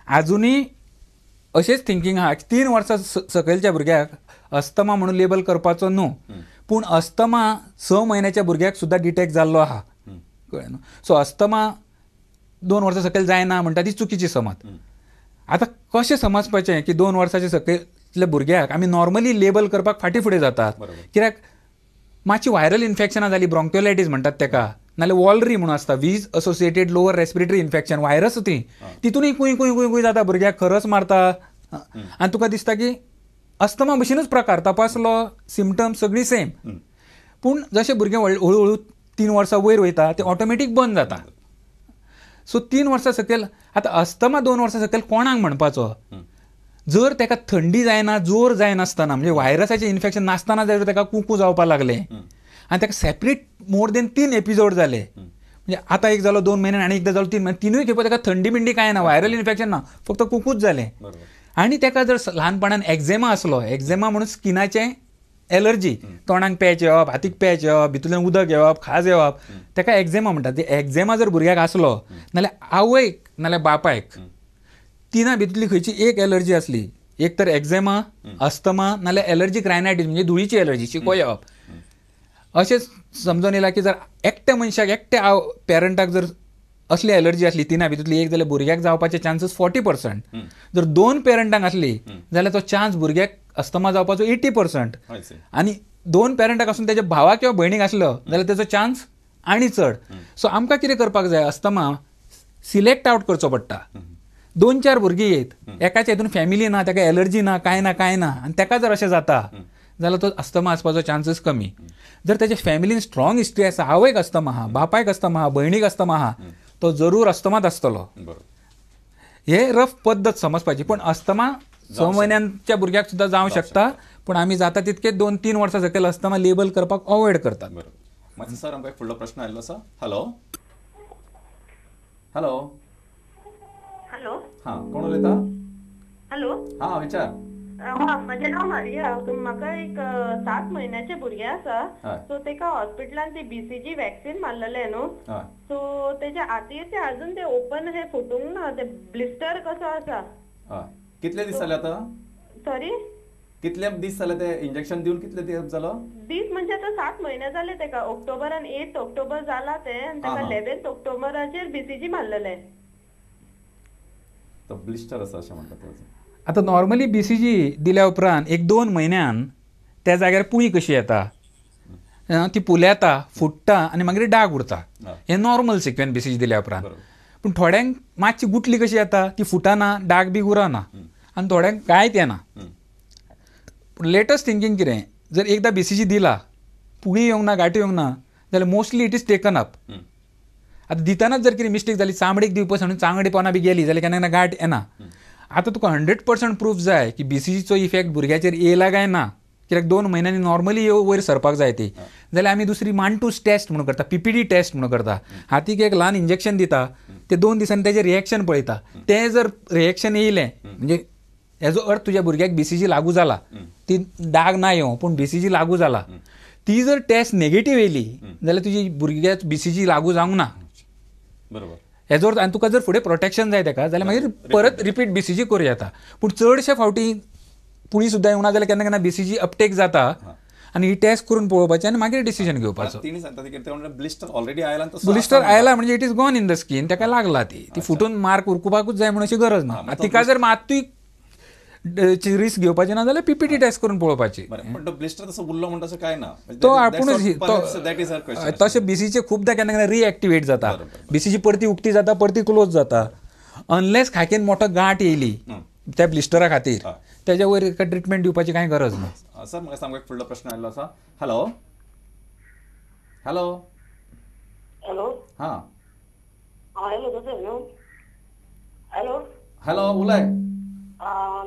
आजुनूय अशेंच थिंकींग आहा 3 वर्सां सकयलच्या भुरग्याक अस्थमा म्हणून लेबल करपाचो न्हू, पूण अस्थमा 6 म्हयन्याच्या भुरग्याक सुद्दां डिटेक्ट जाल्लो आहा, कळ्ळें न्हू. सो अस्थमा 2 वर्सां सकयल जायना म्हणटा ती चुकीची समज. आतां कशें समजपाचें की 2 वर्साच्या सकयल्या भुरग्याक आमी नॉर्मली लेबल करपाक फाटीं फुडें जातात, कित्याक मातशी व्हायरल इन्फेक्शनां जाली, ब्रोंक्योलायटीस म्हणटात तेका, नाल्यार वॉलरी म्हणून आसता, wheeze associated lower respiratory infection, virus ती, तितूनय कुय कुय कुय कुय जाता भुरग्याक, खरस मारता आनी तुका दिसता की अस्थमा भशेनूच प्रकार, तपासलो सिमटम्स सगळी सेम, पूण जशें भुरगें हळू हळू 3 वर्सां वयर वयता ते ऑटोमॅटीक बंद जाता. सो 3 वर्सां सकयल आतां अस्थमा 2 वर्सां सकयल कोणाक म्हणपाचो, जर ताका थंडी जायना, जोर जायनासतना, म्हणजे व्हायरसाचें इन्फेक्शन नासतना जर ताका कुकू जावपाक लागलें आनी ताका सेपरेट मोर देन 3 एपिसोड जाले, म्हणजे आतां एक जालो 2 म्हयन्यान आनी एकदां जालो 3 म्हयने, तिनूय खेपो ताका थंडी बिंडी कांय ना, व्हायरल इन्फेक्शन ना, फक्त कुकूच जालें. आनी ताका जर ल्हानपणान एक्झेमा आसलो, एक्झेमा म्हणून स्किनाचें एलर्जी, तोंडाक पॅच येवप, हातीक पॅच येवप, भितूंतल्यान उदक येवप, खाज येवप, ताका एक्झेमा म्हणटात. ते एक्झेमा जर भुरग्याक आसलो नाल्यार आवयक नाल्यार बापायक तिना भितरली खंयची एक एलर्जी आसली, एक तर एक्झेमा, अस्थमा नाल्यार एलर्जीक रायनायटीस म्हणजे धुळीची एलर्जी, शिको येवप, अशें समजून येयलां की जर एकट्या मनशाक, एकट्या पेरंटाक जर असली एलर्जी आसली तिना भितरली एक जाल्यार भुरग्याक जावपाचे चान्सीस 40%, जर 2 पेरंटांक आसली जाल्यार तो चान्स भुरग्याक अस्थमा जावपाचो 80%, आनी 2 पेरंटाक आसून तेच्या भावाक किंवा भयणीक आसलो जाल्यार तेचो चान्स आनी चड. सो आमकां कितें करपाक जाय, अस्थमा सिलेक्ट आवट करचो पडटा. 2-4 भुरगीं येत, एकाच्या हितून फॅमिली ना, ताका एलर्जी ना, कांय ना कांय ना, आनी ताका जर अशें जाता जाल्यार तो अस्थमा आसपाचो चान्सीस कमी. जर तेच्या फॅमिलीन स्ट्रॉंग हिस्ट्री आसा, आवयक अस्थमा आहा, बापायक अस्थमा आहा, भयणीक अस्थमा आहा, तो जरूर अस्थमात आसतलो. हे रफ पद्दत समजपाची. पूण अस्थमा 6 म्हयन्यांच्या भुरग्याक सुद्दां जावं शकता, पूण आमी जाता तितके 2-3 वर्सां सकयल अस्थमा लेबल करपाक अवॉयड करतात. बरोबर. सर आमकां एक फुडलो प्रश्न आयिल्लो आसा. हॅलो हॅलो हॅलो, हां कोण उलयता? हॅलो, हां विचार. हां, म्हजें नांव मारिया. म्हाका एक 7 म्हयन्याचें भुरगें आसा, सो तेका हॉस्पिटलान ती BCG vaccine मारलेलें न्हू, सो तेच्या हातीर ते अजून ते ओपन हे फुटूंक ना, ते ब्लिस्टर कसो आसा. कितले दीस जाले आतां? सॉरी, कितले दीस जाले ते इंजेक्शन दिवन? कितले दीस जालो? दीस म्हणजे आतां 7 म्हयने जाले तेका. ऑक्टोबरान 8 ऑक्टोबर जाला ते, आनी तेका 11 ऑक्टोबराचेर BCG मारलेलें. तो ब्लिस्टर आसा अशें म्हणटा तें. आतां नॉर्मली BCG दिल्या उपरांत 1-2 म्हयन्यान त्या जाग्यार पुळी कशी येता, ती पुलेता, फुट्टा आनी मागीर डाग उरता. हें नॉर्मल सिक्वेन्स BCG दिल्या उपरांत. पूण थोड्यांक मातशी गुटली कशी येता, ती फुटना, डाग बी उरना आनी थोड्यांक कांयच येना. पूण लेटस्ट थिंकींग कितें, जर एकदां BCG दिला, पुळी येवंक ना, गांठी येवंक ना, जाल्यार mostly it is taken up. आतां दितनाच जर कितें मिस्टेक जाली, चामडेक दिवपा सांगून चांगडे पोना बी गेली जाल्यार केन्ना केन्ना गांठ येना. आतां तुका 100% प्रूफ जाय की BCGचो इफेक्ट भुरग्याचेर येयला काय ना, कित्याक 2 म्हयन्यांनी नॉर्मली वयर सरपाक जाय ती. जाल्यार आमी दुसरी मांटूस टेस्ट म्हणून करता, PPD test म्हणून करता. हातीक एक ल्हान इंजेक्शन दिता, ते 2 दिसांनी तेजें रिएक्शन पळयता. तें जर रिएक्शन येयलें म्हणजे हेजो अर्थ तुज्या भुरग्याक BCG लागू जाला, ती डाग ना येवं पूण BCG लागू जाला. ती जर टेस्ट नेगेटीव येयली जाल्यार तुजी भुरग्याक BCG लागू जावंक ना. बरोबर. हेजो अर्थ आनी तुका जर फुडें प्रोटेक्शन जाय तेका जाल्यार मागीर परत रिपीट BCG करूं येता. पूण चडशे फावटी पुळी सुद्दां येवना जाल्यार केन्ना केन्ना BCG uptake जाता आनी ही टेस्ट करून पळोवपाची आनी मागीर डिसिजन घेवपाचो. ब्लिस्टर आयला म्हणजे it is gone in the skin, तेका लागला, ती ती फुटून मार्क उरकुपाकूच जाय म्हणून अशी गरज ना. तिका जर मातूय रिस्क घेवपाची ना जाल्यार PPT test करून पळोवपाची. तो आपुणूच तशें BCG खुबदां केन्ना केन्ना रिएक्टिवेट जाता, BCG परती उक्ती जाता, परती क्लोज जाता. अनलेस खाकेन मोठो गांठ येयली त्या ब्लिस्टरा खातीर, तेज्या वयर ट्रिटमेंट दिवपाची कांय गरज ना. सर म्हाका सामको एक फुडलो प्रश्न आयिल्लो आसा. हॅलो हॅलो हॅलो, हां हॅलो दोतोर न्हू? हॅलो हॅलो, उलय.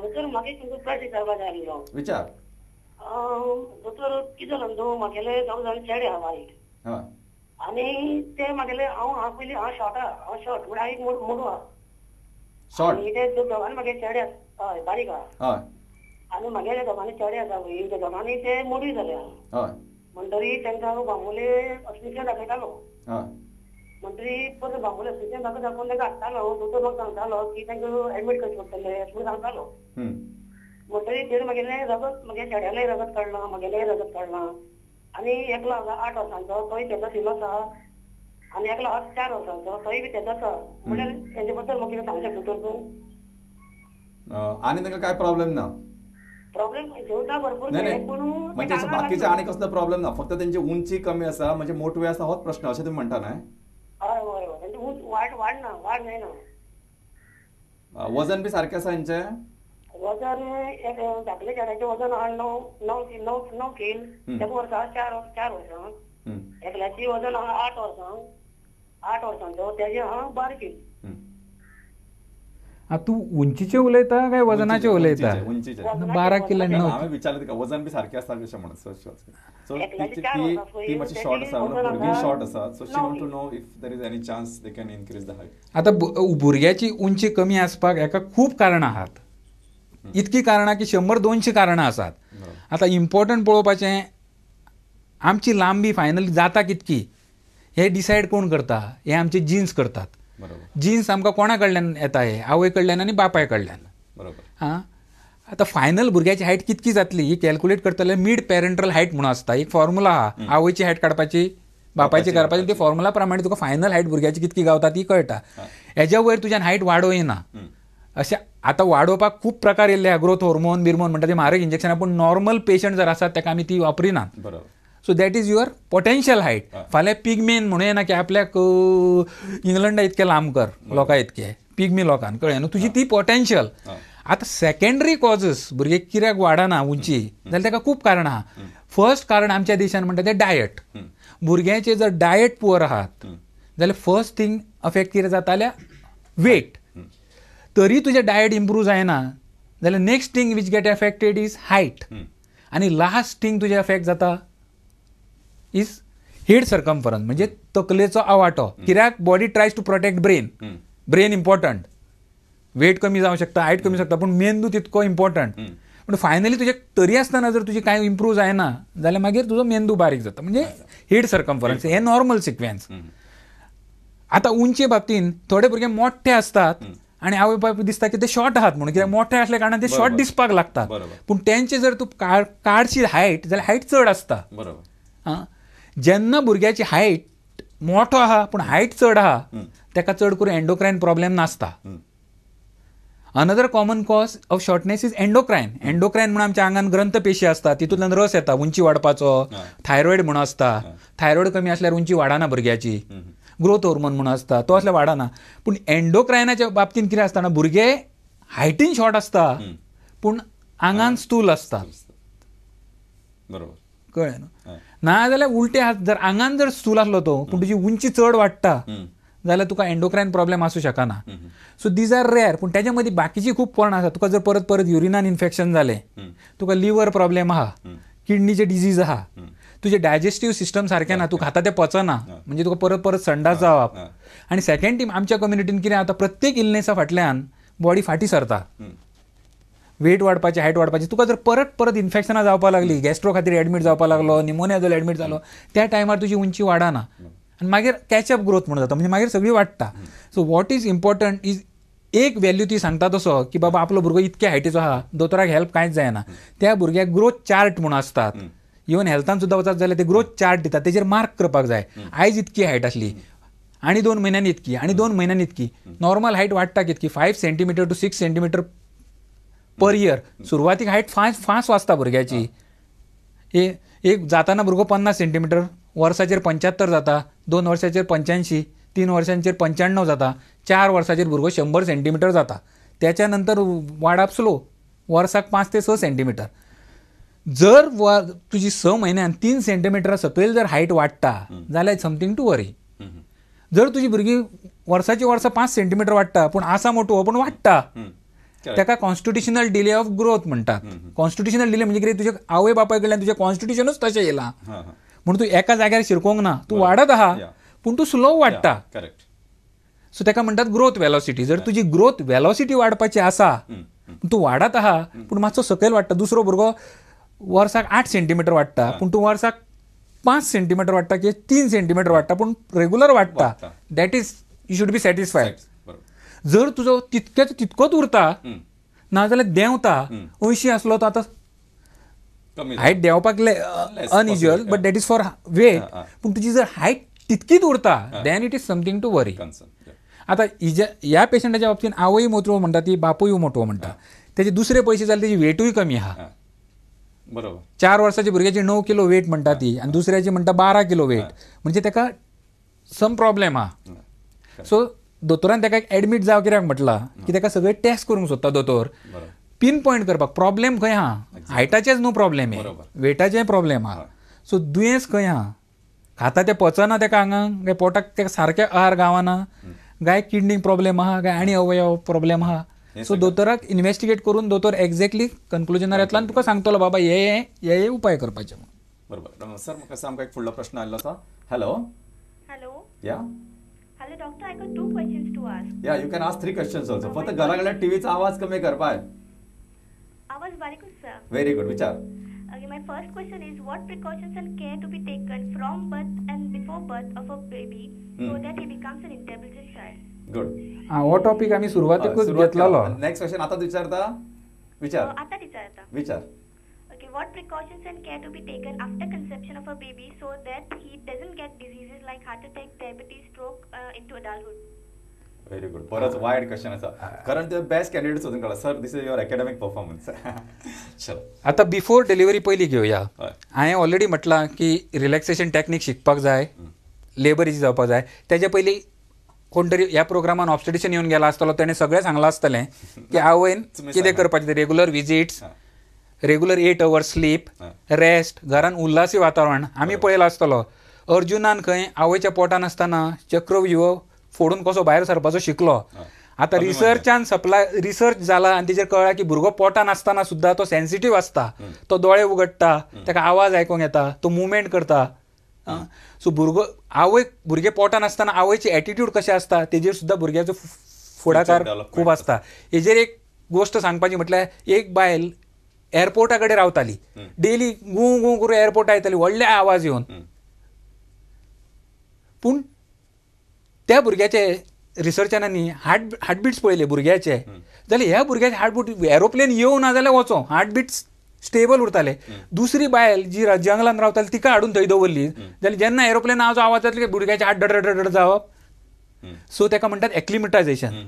दोतोर म्हाका एक तुमकां प्रश्न विचारपा जाय आसलो. विचार. दोतोर कितें जालें न्हू, म्हागेले दोग जाण चेडे आहा बारीक, आनी ते म्हागेले हांव पयलीं हांव शॉर्ट आहा, हांव शॉर्ट म्हळ्यार हांव एक मोडू आहा. शॉर्ट आनी ते दोगांनी म्हागे चेडे हय बारीक आहा, आनी म्हागेले दोगांनी चेडे आसा पळय, ते दोगांनी ते मोडूय जाल्या. हय. म्हणटरी तांकां हांव बांबोले हॉस्पिटलान दाखयतालो. हय. म्हणटरी परत बांबोळे हॉस्पिटलान म्हाका दाखोवन तांकां हाडटालो. दोतोर म्हाका सांगतालो की तांकां एडमीट करचें पडटलें अशें म्हणून सांगतालो. म्हणटरी तेणें म्हागेलें रगत, म्हगे चेड्यालें रगत काडलां, म्हगेलें रगत काडलां आनी एकलो आसा 8 वर्सांचो तोय तेजो दिलो आसा आनी एकलो आसा 4 वर्सांचो तोय बी तेजो आसा. म्हणल्यार हेजे बद्दल म्हाका कितें सांगूंक शकता दोतोर तूं? आनी तांकां काय प्रॉब्लेम ना? प्रॉब्लेम जेवता भरपूर, पूण म्हणजे बाकीचे आनी कसलो प्रॉब्लेम ना, फक्त तेंची उंची कमी आसा, म्हणजे मोटवे आसा होच प्रश्न अशें तुमी म्हणटा न्हय? हय हय हय, तेंची उंच वाड वाडना, वाड जायना. वजन बी सारकें आसा हेंचें? वजन एक धाकले चेड्याचें वजन आहा 9 कील, तेका वर्सां 4 वर्सां. एकल्याची वजन आहा 8 वर्सां, 8 वर्सांचो तेजें आहा 12 कील. तूं उंचीचे उलयता काय वजनाचे उलयता? 12 किल. हांवें विचारलें तिका वजन बी सारकें आसा कशें म्हणून. सो ती मातशी शॉर्ट आसा, भुरगीं शॉर्ट आसा, so she want to know if there is any chance they can increase the height. आतां भुरग्याची उंची कमी आसपाक हेका खूब कारणां आहात, इतकी कारणां की 100-200 कारणां आसात. आतां इम्पॉर्टंट पळोवपाचें आमची लांबी फायनली जाता कितकी हें डिसायड कोण करता, हें आमचे जिन्स करतात. जिन्स आमकां कोणा कडल्यान येता, हे आवय कडल्यान आनी बापाय कडल्यान. हां, आतां फायनल भुरग्याची हायट कितकी जातली ही कॅल्कुलेट करतले मीड पॅरेंटल हायट म्हणून आसता एक फॉर्मुला आहा, आवयची हायट काडपाची बापायची काडपाची, ते फॉर्मुला प्रमाणे तुका फायनल हायट भुरग्याची कितकी गावता ती कळटा. हेज्या वयर तुज्यान हायट वाडोवं येना. अशें आतां वाडोवपाक खूब प्रकार येयल्ले आहा, ग्रोथ होर्मोन बिर्मोन म्हणटा ते म्हारग इंजेक्शनां, पूण नॉर्मल पेशंट जर आसात ताका आमी ती वापरिनात. So that is your potential height. फाल्यां पिगमेन म्हणूं येना की आपल्याक इंग्लंडा इतकें लांब कर लोकां इतके पिगमी लोकांक, कळ्ळें न्हू, तुजी ती पोटेन्शियल. आतां सेकेंडरी कॉजस भुरगे कित्याक वाडना उंची जाल्यार ताका खूब कारणां आहा. फर्स्ट कारण आमच्या देशान म्हणटा तें डायट. भुरग्यांचे जर डायट पुअर आहात जाल्यार फर्स्ट थिंग अफेक्ट कितें जाता जाल्यार वेट. तरी तुजें डायट इम्प्रूव जायना जाल्यार next thing which get affected is height. आनी लास्ट थिंग तुजें अफेक्ट जाता is head circumference, म्हणजे तकलेचो आवाटो. कित्याक body tries to protect brain, brain important. Weight कमी जावंक शकता, हायट कमी शकता, पूण मेंदू तितको इम्पॉर्टंट. पूण फायनली तुजें तरी आसतना जर तुजी कांय इम्प्रूव जायना जाल्यार मागीर तुजो मेंदू बारीक जाता, म्हणजे हेड सर्कमफरन्स हें नॉर्मल सिक्वेन्स. आतां उंचे बाबतीन थोडे भुरगे मोठे आसतात आनी आवय बापूय दिसता की ते शॉर्ट आहात म्हणून, कित्याक मोठे आसल्या कारणान ते शॉर्ट दिसपाक लागतात, पूण तेंचे जर तूं काडशी हायट जाल्यार हायट चड आसता. आं, जेन्ना भुरग्याची हायट मोठो आहा पूण हायट चड आहा ताका चड करून एन्डोक्रायन प्रॉब्लेम नासता. Another common cause of shortness is endocrine. Endocrine म्हणून आमच्या आंगान ग्रंथपेशी आसता, तितूंतल्यान रस येता उंची वाडपाचो. थायरॉयड म्हणून आसता, थायरॉयड कमी आसल्यार उंची वाडना भुरग्याची. ग्रोथ होर्मोन म्हणून आसता, तो आसल्यार वाडना. पूण एन्डोक्रायनाच्या बाबतींत कितें आसता ना, भुरगे हायटीन शॉर्ट आसता पूण आंगान स्थूल आसता. बरोबर, कळ्ळें न्हू? ना जाल्यार उलटे जर आंगान जर स्थूल आसलो तो पूण तुजी उंची चड वाडटा जाल्यार तुका एन्डोक्रायन प्रॉब्लेम आसूं शकना. So these are rare. पूण तेच्या मदीं बाकीची खूब कारणां आसा. तुका जर परत परत युरिनान इन्फेक्शन जालें, तुका लिवर प्रॉब्लेम आहा, किडनीचे डिजीज आहा, तुजें डायजेस्टीव सिस्टम सारकें ना, तूं खाता तें पचना, म्हणजे तुका परत परत संडास जावप. आनी सेकेंड टीम आमच्या कम्युनिटीन कितें जाता, प्रत्येक इलनेसा फाटल्यान बॉडी फाटीं सरता, वेट वाडपाची, हायट वाडपाची. तुका जर परत परत इन्फेक्शनां जावपाक लागली, गॅस्ट्रो खातीर एडमीट जावपाक लागलो, निमोनिया जाल्यार एडमीट जालो, त्या टायमार तुजी उंची वाडना आनी मागीर कॅचअप ग्रोथ म्हणून जाता, म्हणजे मागीर सगळी वाडटा. So what is important is एक व्हॅल्यू ती सांगता तसो की बाबा आपलो भुरगो इतक्या हायटीचो आहा, दोतोराक हेल्प कांयच जायना. त्या भुरग्याक ग्रोथ चार्ट म्हणून आसतात, इवन हेल्थान सुद्दां वचत जाल्यार ते ग्रोथ चार्ट दितात, तेजेर मार्क करपाक जाय, आयज इतकी हायट आसली आनी 2 म्हयन्यांनी इतकी आनी 2 म्हयन्यांनी इतकी. नॉर्मल हायट वाडटा कितकी, 5 centimetre to 6 centimetre per year. सुरवातीक हायट फास्ट फास्ट वाचता भुरग्याची. एक जाताना भुरगो 50 सेंटीमिटर, वर्साचेर 75 जाता, 2 वर्साचेर 85, 3 वर्सांचेर 95 जाता, 4 वर्साचेर भुरगो 100 सेंटीमिटर जाता. त्याच्या नंतर वाडप स्लो, वर्साक 5 ते 6 सेंटीमिटर. जर तुजी 6 म्हयन्यान 3 सेंटीमिटरा सकयल जर हायट वाडटा जाल्यार समथींग टू वरी. जर तुजी भुरगीं वर्साची वर्सां 5 सेंटीमिटर वाडटा पूण आसा मोटो पूण वाडटा, ताका कॉन्स्टिट्युशनल डिले ऑफ ग्रोथ म्हणटात. कॉन्स्टिट्युशनल डिले म्हणजे कितें, तुज्या आवय बापाय कडल्यान तुजें कॉन्स्टिट्युशनूच तशें येयलां म्हणून तूं एका जाग्यार शिरकोंक ना, तूं वाडत आहा पूण तूं स्लो वाडटा. सो ताका म्हणटात ग्रोथ वेलोसिटी. जर तुजी ग्रोथ वेलोसिटी वाडपाची आसा, तूं वाडत आहा पूण मातसो सकयल वाडटा, दुसरो भुरगो वर्साक 8 सेंटीमिटर वाडटा पूण तूं वर्साक 5 सेंटीमिटर वाडटा की 3 सेंटीमिटर वाडटा, पूण रेगुलर वाडटा, that is you should be satisfied. जर तुजो तितकेच तितकोच उरता नाजाल्यार देंवता, 80 आसलो तो आतां height देंवपाक unusual, but that is for weight. पूण तुजी जर हायट तितकीच उरता then it is something to worry. आतां ह्या पेशंटाच्या बाबतीन आवय मोटवो म्हणटा ती, बापूय मोटवो म्हणटा, तेजे दुसरे पयशे जाल्यार तेजी वेटूय कमी आहा. बरोबर, 4 वर्साच्या भुरग्याची 9 किलो वेट म्हणटा ती आनी दुसऱ्याची म्हणटा 12 किलो वेट, म्हणजे तेका सम प्रॉब्लेम आहा. सो दोतोरान तेका एडमीट जावं कित्याक म्हटलां की तेका सगळे टेस्ट करूंक सोदता दोतोर, पिन पॉयंट करपाक प्रॉब्लेम खंय आहा. हायटाचेच न्हू प्रॉब्लेम, हे वेटाचेय प्रॉब्लेम आहा. सो दुयेंस खंय आहा, खाता तें पचना तेका हांगा, काय पोटाक तेका सारकें आहार गावना, काय किडनी प्रॉब्लेम आहा, काय आनी अवयव प्रॉब्लेम आहा. सो दोतोराक इन्वेस्टिगेट करून दोतोर एक्झॅक्टली कन्क्लुजनार येतलो आनी तुका सांगतलो बाबा हे हे उपाय करपाचे. बरोबर सर, म्हाका सामको एक फुडलो प्रश्न आयिल्लो आसा. Hello hello, yeah hello doctor, I got 2 questions to ask. Yeah, you can ask 3 questions also. फक्त घरा कडल्या टीव्हीचा आवाज कमी कर बाय. आवाज बारीक आसा. व्हेरी गुड, विचार. Okay, my first question is what precautions and care to be taken from birth and before birth of a baby so that he becomes an intelligent child. Good. हा, हो टॉपिक आमी सुरवातेकूच घेतलेलो. Next question आतां विचारता. विचार आतां विचारता. विचार. Okay, what precautions and care to be taken after conception of a baby so that he doesn't get diseases like heart attack, diabetes, stroke into adulthood? Very good. बरोच wide question आसा, कारण ते बेस्ट कॅन्डिडेट सोदून काडला. Sir, this is your academic performance. चलो आतां before delivery पयलीं घेवया. हांवें ऑलरेडी म्हटलां की रिलॅक्सेशन टॅक्नीक शिकपाक जाय, लेबर इजी जावपाक जाय. तेजे पयलीं कोण तरी ह्या प्रोग्रामान ऑब्स्टेटिशन येवन गेला आसतलो, तेणें सगळें सांगलां आसतलें की आवयन कितें करपाचें, regular visits, regular 8 hours sleep, rest, घरान उल्हासी वातावरण. आमी पळयलां आसतलो अर्जुनान खंय आवयच्या पोटान आसतना चक्रव्यूह फोडून कसो भायर सरपाचो शिकलो. आतां रिसर्चान सप्लाय रिसर्च जाला आनी तेजेर कळ्ळा की भुरगो पोटान आसतना सुद्दां तो सेन्सिटीव आसता, तो दोळे उगडटा, ताका आवाज आयकूंक येता, तो मुवमेंट करता. सो भुरगो आवय भुरगे पोटान आसतना आवयची एटिट्यूड कशें आसता तेजेर सुद्दां भुरग्याचो फुडाकार खूब आसता. हेजेर एक गोश्ट सांगपाची म्हटल्यार एक बायल एअरपोर्टा कडेन रावताली, डेली गू गू करून एअरपोर्टार येताली व्हडले आवाज येवन. पूण त्या भुरग्याचे रिसर्चरांनी हार्टबिट्स पळयले भुरग्याचे, जाल्यार ह्या भुरग्याचे हार्टबीट एरोप्लेन येवं ना जाल्यार वचो, हार्टबिट्स स्टेबल उरताले. दुसरी बायल जी जंगलान रावताली तिका हाडून थंय दवरली जाल्यार जेन्ना एरोप्लेन आवाज आवाज जातले भुरग्याचे हार्ट डड डड जावप. सो ताका म्हणटात एक्लिमेटायझेशन.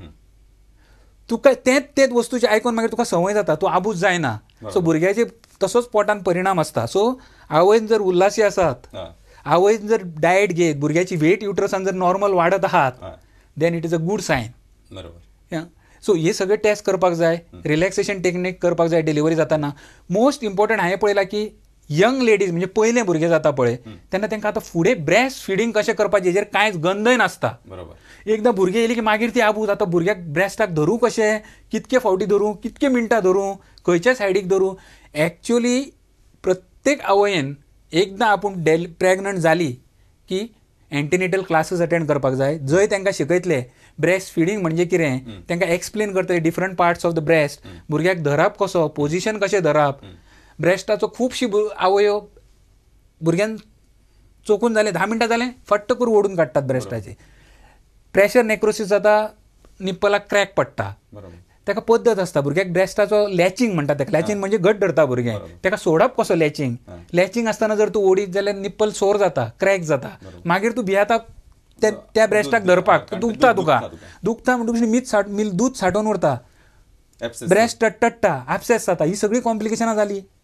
तुका तेच तेच वस्तूचे आयकून मागीर तुका संवय जाता, तूं आबूज जायना. सो भुरग्याचे तसोच पोटान परिणाम आसता. सो आवयन जर उल्हासी आसात, आवयन जर डायट घेत, भुरग्याची वेट युट्रसान जर नॉर्मल वाडत आहात, then it is a good sign. बरोबर. सो हे सगळे टेस्ट करपाक जाय, रिलॅक्सेशन टेक्नीक करपाक जाय डिलिव्हरी जाताना. मोस्ट इम्पॉर्टंट हांवें पळयलां की यंग लेडीज म्हणजे पयलें भुरगें जाता पळय तेन्ना तांकां आतां फुडें ब्रेस्ट फिडींग कशें करपाचें हेजेर कांयच गंदय नासता. बरोबर. एकदां भुरगें येयलें की मागीर ती आबूज, आतां भुरग्याक ब्रेस्टाक धरूं कशें, कितके फावटी धरूं, कितके मिनटां धरूं, खंयच्या सायडीक धरूं. एक्च्युअली प्रत्येक आवयन एकदां आपूण प्रेग्नंट जाली की एंटीनेटल क्लासीस अटेंड करपाक जाय, जंय तांकां शिकयतले ब्रेस्ट फिडींग म्हणजे कितें, तांकां एक्सप्लेन करतले different parts of the breast, भुरग्याक धरप कसो, पोजिशन कशें धरप. ब्रेस्टाचो खुबशी आवयो भुरग्यान चोकून जालें 10 मिनटां जालें फट्ट करून ओडून काडटात ब्रेस्टाचे, प्रेशर नेक्रोसीस जाता, निप्पलाक क्रॅक पडटा. ताका पद्दत आसता भुरग्याक ब्रेस्टाचो लॅचिंग म्हणटा ताका, लॅचिंग म्हणजे घट धरता भुरगें, ताका सोडप कसो लॅचिंग. लॅचिंग आसतना जर तूं ओडीत जाल्यार निप्पल सोर जाता, क्रॅक जाता, मागीर तूं भियेता त्या ब्रेस्टाक धरपाक, दुखता तुका, दुखता म्हणटकच दूद सांठोवन उरता, ब्रेस्ट टट्टा, ऍब्सेस जाता, ही सगळी कॉम्प्लिकेशनां जाली.